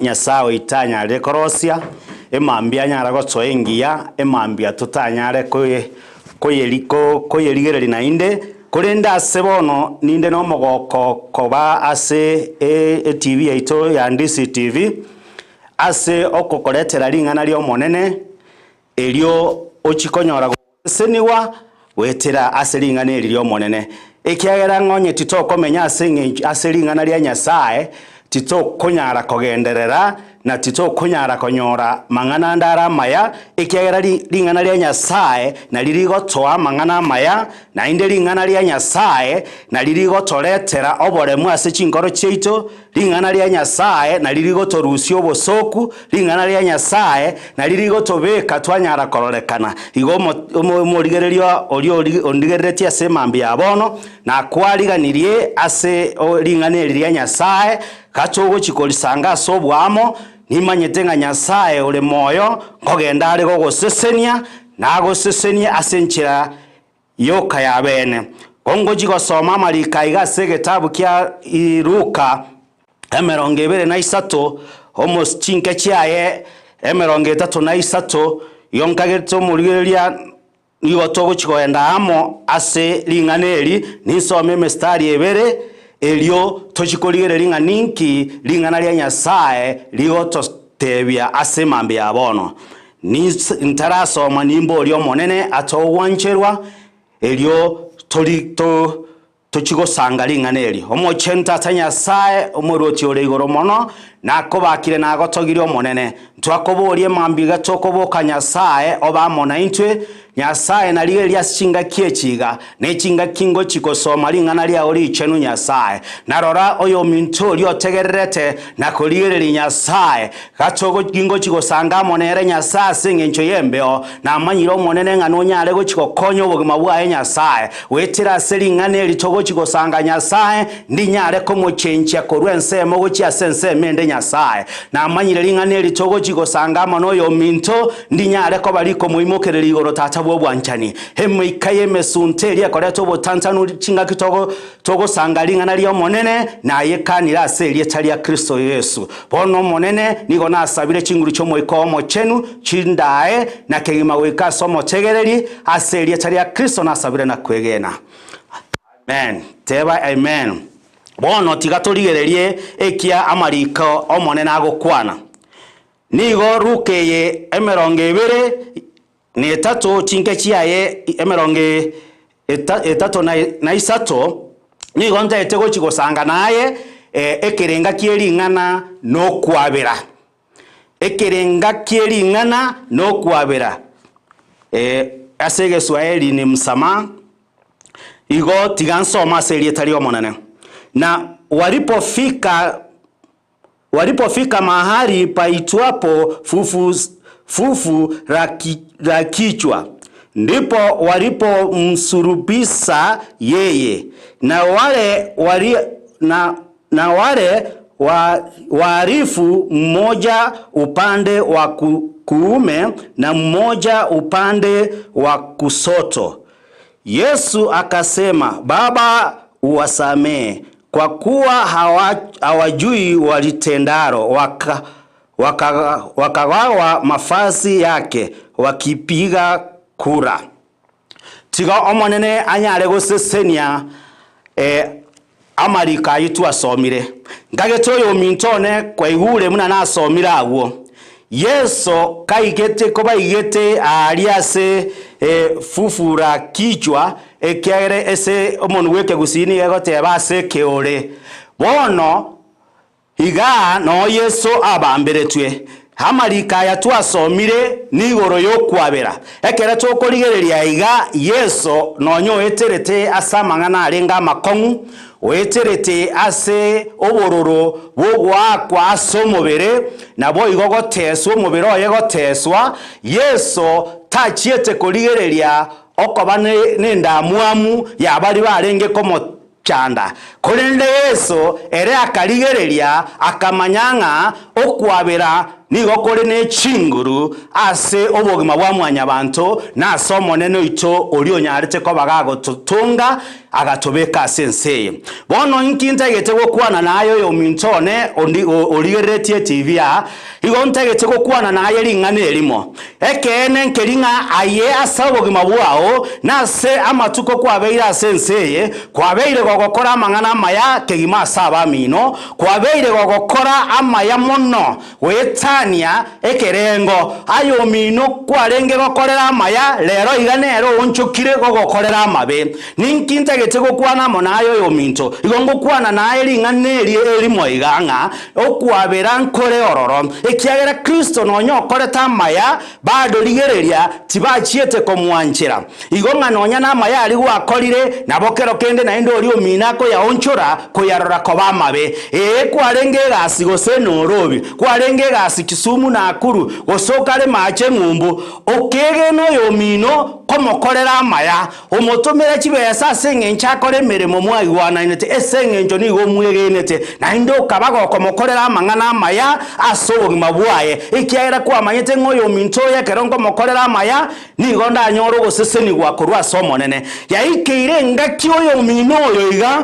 Nyasae oito anyarire korosia, emambia anyare gotoa engiya, emambia totanyare koyerigereria naende, korende ase bono ninde nomogoko koba ase etv yaito ya Ndisi TV, ase okokoretera ring'ana ri'Omonene, erio ochie konyora Gosesenigwa goetera ase ring'ana eri ri'Omonene, ekiagera ng'a onye titokomenya ase eng'encho ase ring'ana ria Nyasae, titokonyara kogenderera na titokonyara konyora mang'ana ande are amaya, ekiagera ring'ana ria Nyasae nario rigotoa amang'ana amaya, naende ring'ana ria Nyasae nario rigotoretera oboremu ase chinkoro chiaito, Ring'ana ria Nyasae nario rigotorusia obosooku, ring'ana ria Nyasae nario rigotobeka twanyara kororekana. Igo omorigereria oria ondigereretie ase emambia ya bono, nakwariganirie ase ring'ana eri ria Nyasae, gatogochia korisanga ase oboamo, nimanyete ng'a Nyasae ore moyo nkogenda are gogosesenia, nagosesenie ase enchera Yoka y'abeene. Kongochia gosoma amariko aiga ase egetabu kia Luka 23, omos chinke chiaye 33, igo nkagete omorigereria nigo togochia kogenda amo ase ring'ana eri, ninsome emestari ebere, erio tochie korigereria ng'a ninki ring'ana ria Nyasae rigototebia ase mambia ya bono. Ntarasoma nimborie Omonene atogwancherwa, erio tori to tochie gosanga ring'ana eri. Omochenu Tata Nyasae, Omorwoti ore igoro mono, nakobakire nagotogirie Omonene. Ntwakoboria mambia iga tokoboka Nyasae obe amo naintwe, Nyasae narigererie ase chingaki echi iga, ne chingaki ngochia gosoma ring'ana riao richenu Nyasae. Na rora oyominto oria otegererete na korigereria Nyasae, gatogo gingochia gosanga amo nere Nyasae ase engencho y'embeo, namanyire Omonene ng'a nonyare gochia gokonya obogima bwaye Nyasae. Goetera ase ring'ana eri togochia gosanga Nyasae, ndinyare komochenchia korwa ensemo gochia ase ensemo ende Nyasae. Namanyire ring'ana eri togochia gosanga amo noyominto, Ndinyare koba rikomoimokereria igoro Tata bw'obwanchani. Emeika y'emesunte eria ekoreta obotantanu chingaki togosanga ring'ana ri'Omonene, nayekanire ase erieta ria Kristo Yesu. Bono Omonene, nigo nasabire chinguru chi'Omoika oo Omochenu chindaae na kegima goika ase omotegereri, ase erieta ria Kristo nasabire na kwegena. Amen. Teba Amen. Bono tiga torigererie ekia amariko Omonene agokwana. Nigo Luka eye 23 chinke chiaye 33 nigo ntaete gochia gosanga naye ekerenga kie ring'ana nokwabera. Ekerenga kie ring'ana nokwabera. Ase egeswaeri ni msamaha. Igo tiga nsome ase erieta ri'Omonene. Na walipofika Walipofika mahali paitwapo fufu, fufu la kichwa, ndipo walipomsulubisa yeye, na wale wali, na, na wale wa, wahalifu mmoja upande wa kuume na mmoja upande wa kusoto. Yesu akasema, Baba, uwasamehe kwa kuwa hawajui walitendalo. Wakagawa mavazi yake, wakipiga kura. Tiga Omonene anyare gosesenia amariko ayio twasomire. Nkagete oyominto one kwaigure buna nasomire agwo. Yeso kaigete kobaigete aaria ase fufu la kichwa, ekiagera ase omonwa bw'ekegusii nigo egoteba ase ekeore. Bono igaa noo Yeso abamberetwe. Amariko aya twasomire nigoro y'okwabera. Ekero tokorigereria iga, Yeso nonya oeterete ase amang'ana arenge amakong'u, oeterete ase obororo bw'ogoakwa ase omobere, naboigo goteswa omobere oye goteswa, Yeso tachiete korigereria okoba nendamwamu ya baria barenge komochanda. Korende Yeso ere akarigereria akamanya ng'a okwabera. nigo kore ne chinguru ase obogima bwa mwanyabanto na ase Omonene oito oria onyarete koba gagototonga agatobeka ase ense eye. Bono inki ntagete gokwana naye oyominto one origereretie etibi aa? Igo ntagete gokwana naye ring'ana erimo. Ekeene nkeri ng'a aye ase obogima bwao, na ase amatuko kwabeire ase ense eye, kwabeire gogokora amang'ana amaya kegima ase abamino, kwabeire gogokora amaya mono goetania ekerengo. Aye omino kwarenge gokorera amaya, rero iga nere oonchokire gogokorera amabe. Ninki ntagete gokwana amo naye oyominto? Igo ngokwana naye ring'ana eri erimo iga, ng'a okwabera nkore ororo, ekiagera Kristo nonya okorete amaya, bado rigereria tibachiete komwanchera. Igo ng'a nonya namaya aria gwakorire, nabo kero kende naende oria omino akoyaonchora koyarora koba amabe. Ee, kwarenge egasi gose norobi, kwarenge egasi Kisumu Nakuru, gose okare mache ng'umbu, okegena oyomino komokorera amaya, Omotomere chibesa ase engencho akore emeremo mwaigwanainete, ase engencho nigo omwegenete, naende okaba gokomokorera amang'ana amaya ase obogima bwaye, ekiagera kwamanyete ng'a oyominto oyo ekero nkomokorera amaya, nigo ndanyore ogosesenigwa korwa ase Omonene. Yaikeire engaki oyomino oyo iga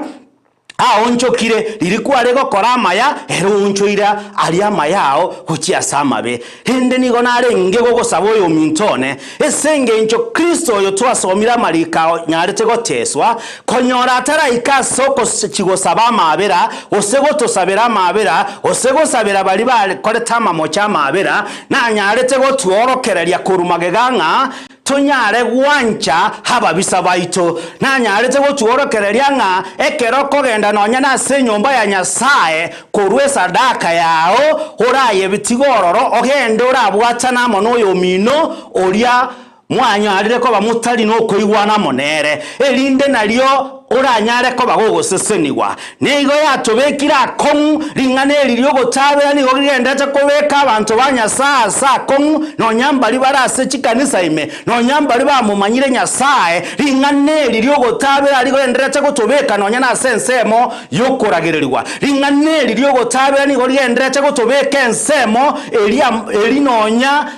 Aonchokire, riria kware gokora amaya, ere oonchoire aria amaya ao gochia ase amabe. Rende nigo narenge gogosaba oyominto one, ase engencho Kristo oyo twasomire amariko anyarete goteswa, konyora ataraika ase ogochigosaba amaabera, gose gotosabera amaabera, gose gosabera baria bakorete amamocho amaabera, nanyarete gotworokereria korwa magega ng'a Tonyare gwancha ababisa baito. Nanyarete gotworokereria ng'a ekero okogenda nonya nase enyomba ya Nyasae korua esadaka yao, orayebitiga ororo, ogende orabwatane amo noyomino oria mwanyarire koba motari nokoigwana amo nere, erinde nario oranyare koba gogosesenigwa. Nigo yatobekire akong'u, ring'ana eri ri'ogotaabera nigo rigenderete kobeka abanto ba Nyasae ase akong'u, nonya mbaria bare ase chikanisa ime, nonya mbaria bamomanyire Nyasae. Ring'ana eri ri'ogotaabera rigenderete gotobeka nonya nase ensemo y'okoragererigwa. Ring'ana eri ri'ogotaabera nigo rigenderete gotobeka ensemo eria eri nonya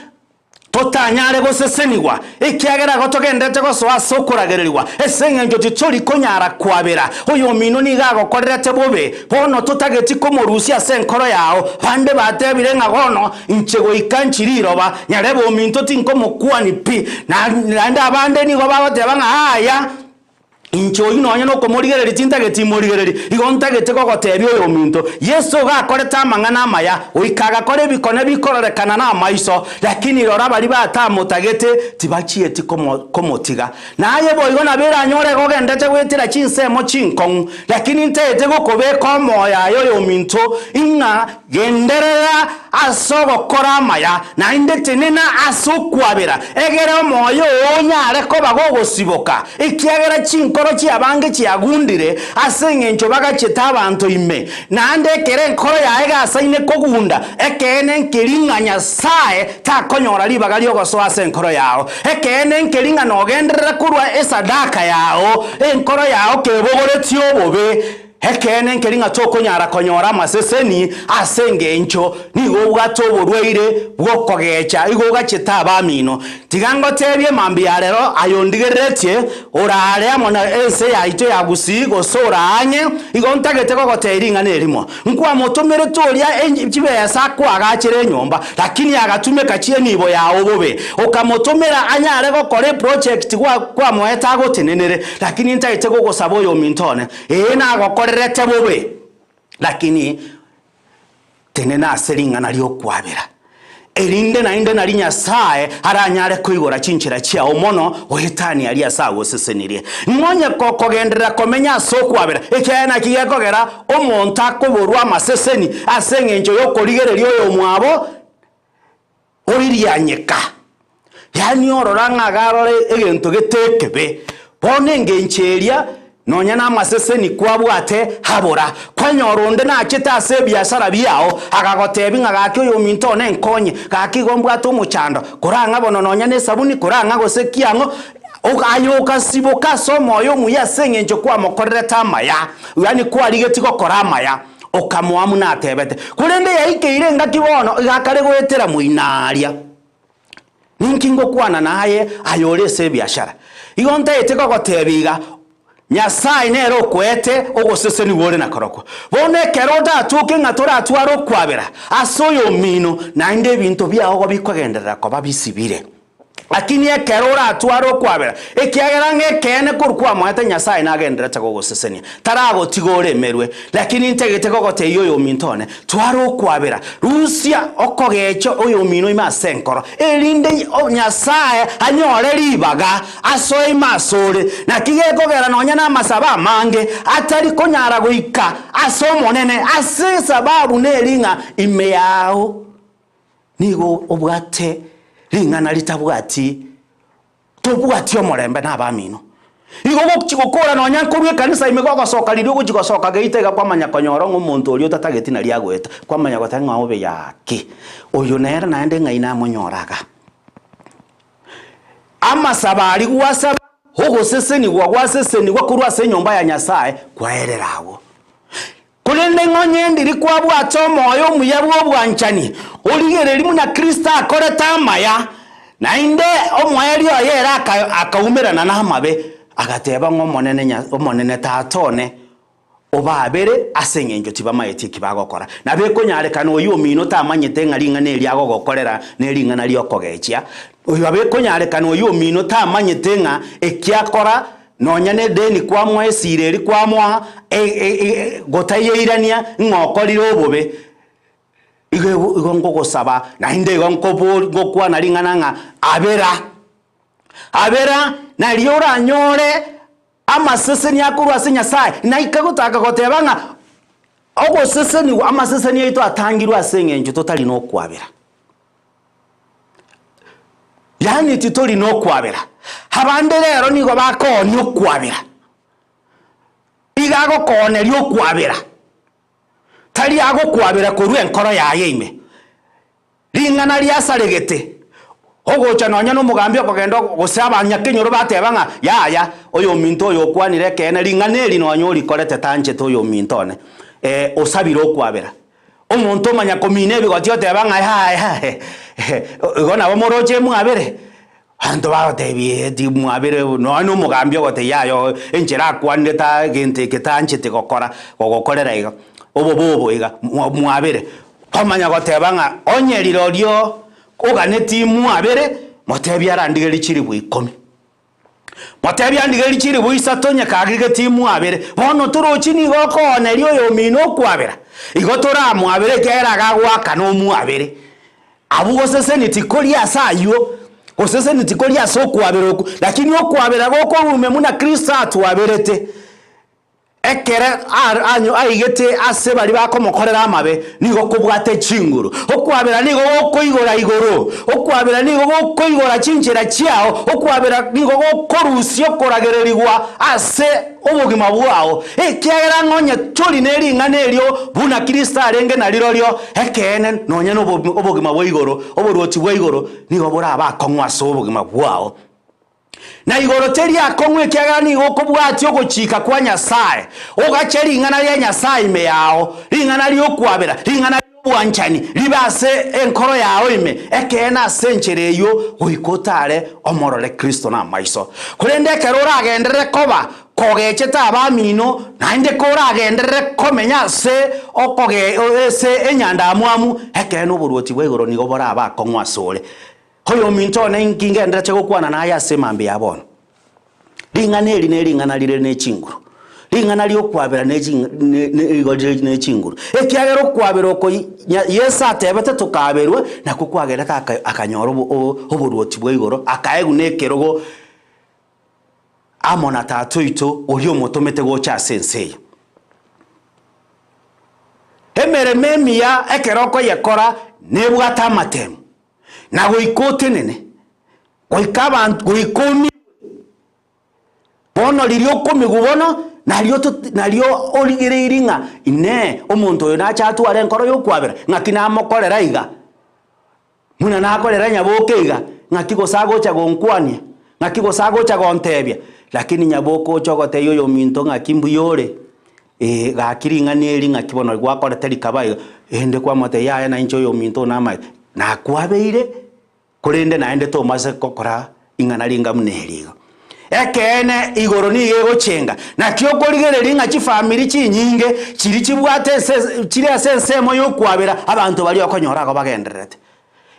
Totanyare gosesenigwa, ekiagera igo togenderete gosoa ase okoragererigwa, ase engencho titori konyara kwabera. Oyomino nigo agokorerete bobe, bono totageti komorusia ase enkoro yao. Bande batebire ng'a bono inche goika nchi riroba, nyarebe ominto tinkomokwani pi. Naende abande nigo bagoteba ng'a aya. Inche oyio nonya nokomorigereria tintageti imorigererie, igo ntagete gogotebia oyominto, Yeso iga akorete amang'ana amaya, goika agakora ebikone bikororekana namaiso, lakini rora baria batamotagete tibachieti komotiga. Naye boigo nabo eranyore iga ogendete goetera chinsemo chinkong'u, lakini ntagete gokobeka omoyo aye oyominto, ing'a Genderera ase ogokora amaya, naende tenena ase okwabera, egere omoyo oo onyare koba gogosiboka, ekiagera chinkoro chi'abange chiagundire ase engencho bagachete abanto ime. Naende ekero enkoro yaye gasaine kogunda, ekeene nkeri ng'a Nyasae takonyora ribaga ri'ogosoa ase enkoro yao. Ekeene nkeri ng'a nogenderera korua esadaka yao, enkoro yao kebogoretie obobe. Ekeene nkeri ng'a tokonyara konyora amaseseni ase engencho nigo obwate oborwaire bw'okogecha igo ogachete abamino. Tiga ngotebie mambia ya rero aye ondigereretie oraare amo na ense yaito ya Gusii gose oraang'e igo ntagete gogotebia ring'ana erimo. Nkwamotomerete oria chibesa akoagachere enyomba lakini agatumeka chienibo yao bobe. Okamotomera anyare gokora eproject kwamoete agotenenere lakini ntagete gogosaba oyominto one. Ee, nagokorerete bobe, lakini tenena ase ring'ana ri'okwabera, erinde naende nario Nyasae aranyare koigora chinchera chiao mono goetania aria ase agosesenirie. Nonye kokogenderera komenya ase okwabera, ekiagera naki gekogera omonto akoborwa amaseseni ase engencho y'okorigereria oyomwabo oirianyeka, yaani orora ng'a iga arore egento gete ekebe. Bono engencho eria, nonya namaseseni kwabwate abora. Kwanyora onde nachete ase ebiasara biao, agagotebia ng'a gaki oyominto one nkonye, gaki igo mbwate omochando, korang'a bono nonya na esabuni, korang'a gose kiang'o, aye ogasiboka ase omoyo omuya ase eng'encho kwamokorerete amaya, yaani kwarigetie gokora amaya. Okamoa buna atebete. Korende yaikeire engaki bono, iga akare goetera moino aria. Ninki ngokwana naye aye ore ase ebiashara? Igo ntaete kogotebia iga, Nyasae nere okoete ogosesenigwa ore nakorokwo. Bono ekero otatoke ng'a toratware okwabera ase oyomino, naende ebinto biao bikogenderera koba bisibire. Lakini ekero oratware okwabera, ekiagera ng'a ekeene korwa kwamoete Nyasae nagenderete gogosesenia, taragotiga oremerwe. Lakini ntagete gogotebia oyominto one, twara okwabera, rusia okogecha oyomino ime ase enkoro, erinde Nyasae anyore ribaga asoe ime asore. Naki gekogera nonya namasabo amange atari konyara goika ase Omonene, ase esababu neri ng'a ime yao Nigo obwate ring'ana ritabwati tobwati omorembe na abamino. Igo ogochi gokora nonya nkorwa ekanisa ime gogosoka riria ogochi gosoka geita iga kwamanya konyora ng'a omonto oria otatageti naria agoeta, kwamanya goteba ng'a obe gaki, oyo nere naende ng'ai namonyora iga. Amasabo aria gwasaba, ogosesenigwa gwasesenigwa korwa ase enyomba ya Nyasaye kwaerera agwo. Korende ng'onye ndiri kwabwate omoyo omuya bw'obwanchani, origererie buna Kristo akorete amaya, naende omoerio oye ere akaumerana namabe, agateba ng'a Omonene Nya Omonene Tata one, obaabere ase engencho tibamaeti eki bagokora. Nabo ekonyarekana oyio omino tamanyete ng'a ring'ana eri agogokorera nering'ana ri'okogechia, oyo nabo ekonyarekana oyio omino tamanyete ng'a eki akora Nonya nedeni kwamoa esiira eria kwamoa, gotayeirania ng'a okorire obobe, igo igo nkogosaba, naende igo nkobori ngokwana ring'ana ng'a abera, abera nario oranyore amaseseni akorwa ase Nyasaye. Naika gotaka goteba ng'a ogosesenigwa, amaseseni aito atangirwe ase eng'encho totari nokwabera. Yaani titori nokwabera. Abande rero nigo bakoonia okwabera. Iga agokooneria okwabera, tari agokwabera korwa enkoro yaye ime. Ring'ana riasaregete, ogocha nonya na omogambi okogenda gose abanyakenyoro bateba ng'a yaya, oyominto oyo okwanire ekeene, ring'ana eri nonya orikorete tanchete oyominto one, osabire okwabera. Omonto omanya komina ebigoti oteba ng'a yaya igo nabo moroche mwabere? Abanto bagotebia ee timwabere nonya na omogambi ogotebia yaya enchera akwanire ta egento eke tanchete gokora gogokorera iga, obobe obo iga mwabere. Kwamanya goteba ng'a onye rirorio oganetie mwabere, motebie arandigerie chilifu ikomi. Motebie andigerie chilifu isato onye kagigeti mwabere. Bono torochi nigo okooneria oyomino okwabera? Igo toramwabere ekiagera agagoakana omwabere. Abwo goseseni tikori ase ayio, goseseni tikori ase okwabera okwo, lakini okwabera gokorume buna Kristo atwaberete. Ekero aigete ase baria bakomokorera amabe, nigo kobwate chinguru. Okwabera nigo gokoigora igoro, okwabera nigo gokoigora chinchera chiao, okwabera nigo gokorusia okoragererigwa ase obogima bwao, ekiagera ng'a onye tori ne ring'ana erio buna Kristo arenge narirorio, ekeene nonya nobogima bwa igoro, oboruoti bwa igoro nigo borabe akong'u ase obogima bwao. Na igoro teri akong'u ekiagera nigo okobwatia ogochika kwa Nyasae, ogache ring'ana ria Nyasae ime yao, ring'ana ri'okwabera, ring'ana ri'obwanchani, ribe ase enkoro yao ime, ekeene ase enchera eyio goika otare omorore Kristo namaiso. Korende ekero oragenderere koba kogechete abamino, naende koragenderere komenya ase okoge ase enyandamwamu, ekeene oboruoti bwa igoro nigo borabe akong'u asore. Oyominto one inki ngenderete gokwana naye ase emambia ya bono? Ring'ana eri nering'ana rire ne chinguru, ring'ana ri'okwabera ne nigo rire ne chinguru, ekiagera okwabera oko Yeso atebete tokaberwe, nakwo kwagerete aka akanyora oboruoti bwa igoro, akaegwa na ekerogo amo na Tata oito oria omotomete gocha ase ense eye. Emeremo emiya ekero okoyekora nebwate amatemo. Na goika otenene, goika abanto, goika omigwe. Bono riria okomigwa bono, nario tot nario origereirie ng'a inee, omonto oyo nache atware enkoro ya okwabera, ng'aki namokorera iga? Buna nakorera nyaboke iga, ng'aki gose agocha gonkwania, ng'aki gose agocha gontebia? Lakini nyaboke ocha ogotebia oyominto ng'aki mbuya ore. Ee, gaki ring'ana eri ng'aki bono gwakorete rikaba iga, erinde kwamotebia yaya nainche oyominto namaete, nakwabeire korende naende tomase gokora ing'ana ringa buna eri iga. Ekeene igoro nigo egochenga, naki okorigereria ng'a chifamiri chinyinge chiria chibwate ase chire ase ensemo y'okwabera abanto baria okonyora igo bagendererete.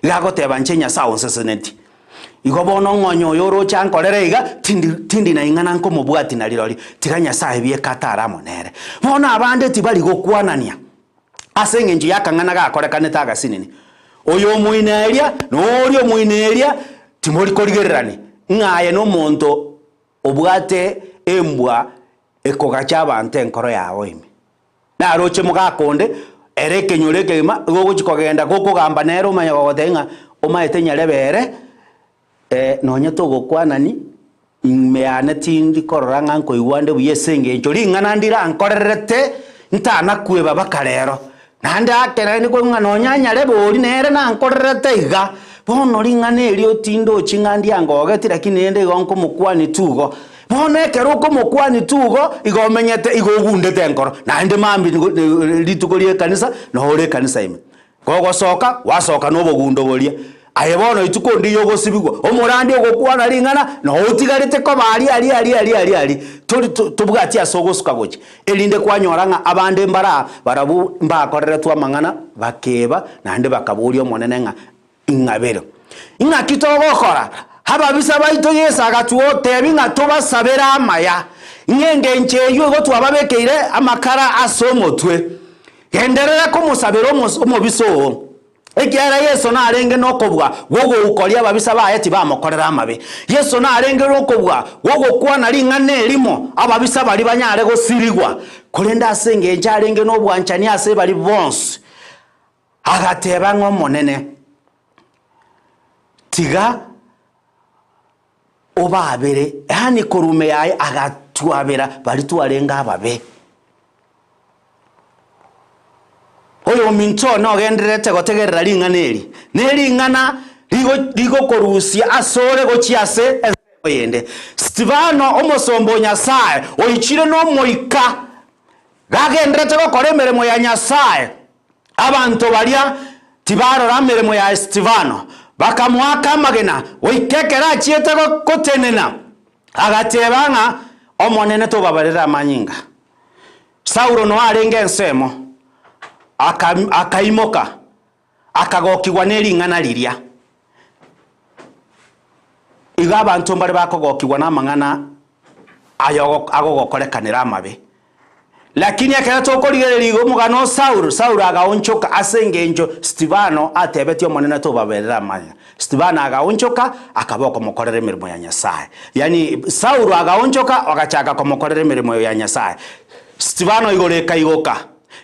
Iga agoteba inche Nyasae onseseneti. Igo bono ng'onye oyo oroche ankorere iga, tindi tindi na ing'ana nkomobwati na rirorio, tiga Nyasae bieka atare amo nere. Bono abande tibari gokwanania ase eng'encho y'akang'ana gakorekanete agasinini. Oyo omoina eria, na oria omoina eria, timori korigererania, ng'a aye nomonto obwate embwa ekogacha abanto enkoro yabo ime. Naroche mogaka onde, ere ekenyoro ekegima, igo ogochia kogenda gokogamba nere omanye gogotebia ng'a omaete nyarebe ere, nonye togokwanani, ime yane tindi korora ng'a nkoigwa nde buya ase eng'encho ring'ana ndirankorerete ntanakweba mpaka rero. Naende ake naende koigwa ng'a nonya nyarebe oria nere nankorerete iga, bono ring'ana erio tindochi ng'a ndiangogeti lakini rende igo nkomokwania tu igo. Bono ekero okomokwania tu igo, igo omenyete igo ogundete enkoro, naende mambia nigo rituko ria ekanisa, noo ore ekanisa ime. Kogosoka, gwasoka na obogundo boria. Aye bono rituko ndiyo ogosibigwa, omorandi ogokwana ring'ana, noo otigarete koba aria aria aria aria aria aria, tori to tobwati ase ogosuka gochia. Erinde kwanyora ng'a abande mbara barabwo mbakoreretwe amang'ana, bakeba, naende bakaboria Omonene ng'a ing'abere. Ing'aki togokora? Ababisa baito Yeso agatwotebia ng'a tobasabere amaya, ng'a engencho eyio igo twababekeire amakara ase omotwe. Genderera komosabera omobisa oo, ekiagera Yeso narenge nokobua gw'ogoukoria ababisa baye tibamokorera amabe. Yeso narenge nokobua gw'ogokwana ring'ana erimo ababisa baria banyare gosirigwa, korende ase engencho arenge nobwanchani ase baria bonsi, agateba ng'a Omonene, tiga obaabere, yaani korwa ime yaye agatwabera baria twarenge ababe. Oyominto one ogendererete gotegerera ring'ana eri, ne ring'ana rigo rigokorusia asore gochia ase ensemo yende. Stefano, omosomba o Nyasae, oichire n'Omoika, gagendererete gokora emeremo ya Nyasae, Abanto baria tibarora emeremo ya Stefano, bakamoaka amagena goika ekero achiete gotenena, agateba ng'a Omonene tobabarere amanyinga. Saulo noo arenge ensemo, akaimoka, akagokigwa ne ring'ana riria. Igo abanto mbare bakogokigwa namang'ana aya agogokorekanera amabe. Lakini ekero tokorigereria igo omogano o Saulo, Saulo agaonchoka ase engencho Stefano atebetie Omonene tobaberere amaya. Stefano agaonchoka akaba okomokorera emeremo ya Nyasae. Yaani Saulo agaonchoka agachaka komokorera emeremo ya Nyasae. Stefano igoro ekaigoka.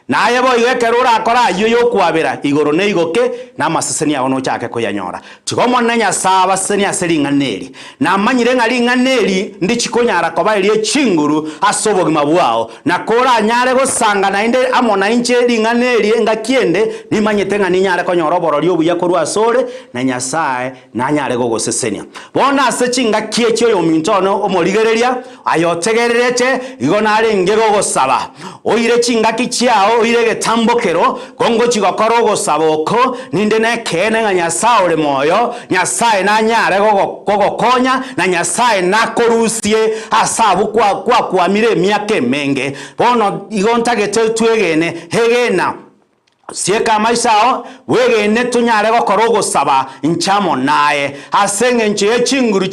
Naye boigo ekero orakore ayio y'okwabera igoro neigoke, na amaseseni ao nochake koyanyora. Tiga Omonene Nyasae abasesenie ase ring'ana eri. Namanyire ng'a ring'ana eri ndichikonyara koba erie chinguru ase obogima bwao, na koranyare gosanga naende amo nainche ring'ana eri engaki ende, nimanyete ng'a ninyare konyora oborori obuya korwa asore, na Nyasae nanyare gogosesenia. Bono ase chingaki echi oyominto one omorigereria, Aye otegererete, igo narenge gogosaba, oire chingaki chiao, oire egetambokero, kongochia gokora ogosaba oko, ninde nekeene ng'a Nyasae ore moyo, Nyasae nanyare gogokonya, na Nyasae nakorusie ase abwo kwakwamire emiaka emenge. Bono igo ntagete twegene, egena. Sieka amaiso ao, bwegene tonyare gokora ogosaba inche amo naye. Ase engencho ye chinguru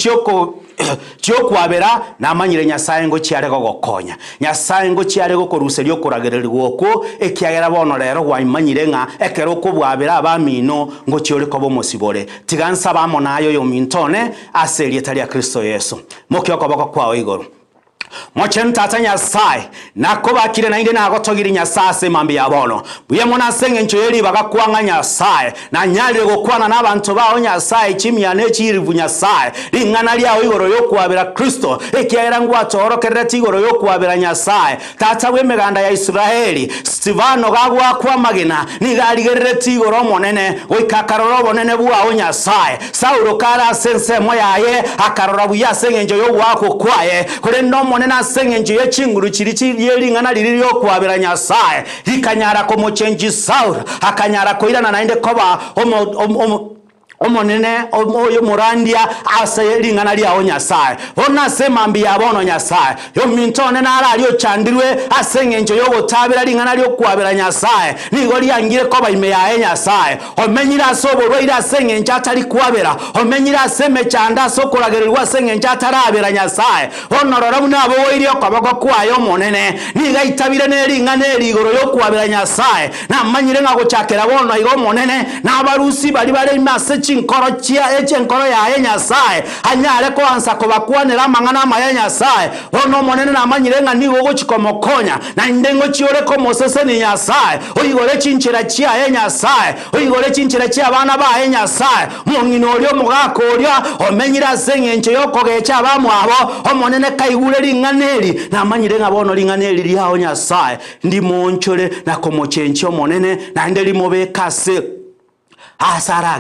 chi'okwabera, namanyire Nyasae ngochia are gogokonya. Nyasae ngochia are gokoruseria okoragererigwa okwo, ekiagera bono rero gwaimanyire ng'a ekero okobwabera abamino, ngochia ore koba omosibore. Tiga nsabe amo naye oyominto one, ase erieta ria Kristo Yeso. Mokia okoboko kwao igoro. Mochenu Tata Nyasae, nakobakire naende nagotogirie Nyasae ase emambia ya bono. Mbuya mono ase engencho ye ribaga kwang'a Nyasae, nanyarire gokwana nabanto bao Nyasae chimia ne chilifu Nyasae, ring'ana riao igoro y'okwabera Kristo, ekiagera ngwatoorokerereti igoro y'okwabera Nyasae, Tata bw'emeganda ya Israeli. Stefano gagoakwa amagena, nigo arigereretie igoro Omonene, goika akarora obonene bwao Nyasae. Saulo kare ase ensemo yaye, akarora buya ase engencho y'ogoakwa kwaye, korende Omonene. Omonene ase engencho ye chinguru chiria ye ring'ana riria ri'okwabera Nyasae, rikanyara komochenchia Saulo, akanyara koirana naende koba omo Omonene oyomorandia ase ring'ana riao Nyasae. Bono ase emambia ya bono Nyasae, ominto one naro aria ochandirwe ase engencho y'ogotaabera ring'ana ri'okwabera Nyasae, nigo riangire koba ime yaye Nyasae. Omenyire ase oborwaire ase engencho atari kwabera, omenyire ase emechando ase okoragererigwa ase engencho atarabera Nyasae. Bono rora buna abogoirie okoboko kwaye Omonene, nigo aitabire ne ring'ana eri igoro y'okwabera Nyasae. Namanyire ng'a gochakera bono iga Omonene nabarusie baria bare ime ase chinkoro chia enkoro yaye Nyasae, anyare koansa kobakwanera amang'ana amaya a Nyasae. Bono Omonene namanyire ng'a nigo ogochia komokonya, naende ngochia ore komosesenia Nyasae, oigore chinchera chiaye Nyasae, oigore chinchera chi'abana baye Nyasae. Mong'ina oria omogaka oria omenyire ase engencho y'okogecha abamwabo, Omonene kaigure ring'ana eri, namanyire ng'a bono ring'ana eri riao Nyasae, Ndimoonchore na komochenchia Omonene, naende rimobeke ase aase aragende.